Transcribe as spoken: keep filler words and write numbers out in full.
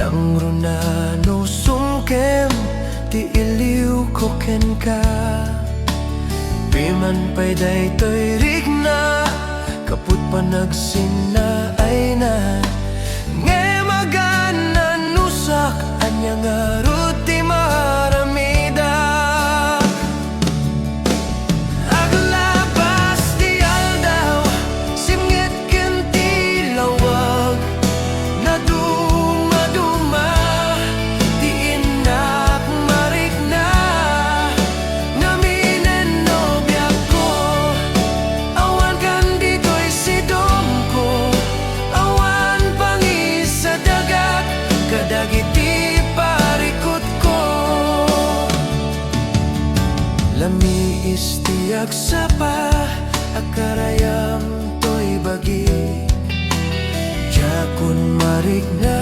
Nangruna no sumkem ti iliwko kenka. Piman pay daytoy rikna, kaput panagsinnaayna. Ngem agan nanusak, ania ngarud ti maaramidak? Aglabas ti aldaw, simnget ken ti lawag, nadumaduma ti innak marikna. Ngamin, nobiakko, awan kan ditoy sidongko, awan pangisadagak kadagiti parikutko. Lamiis ti agsapa, akarayam toy bagi. Diakon marikna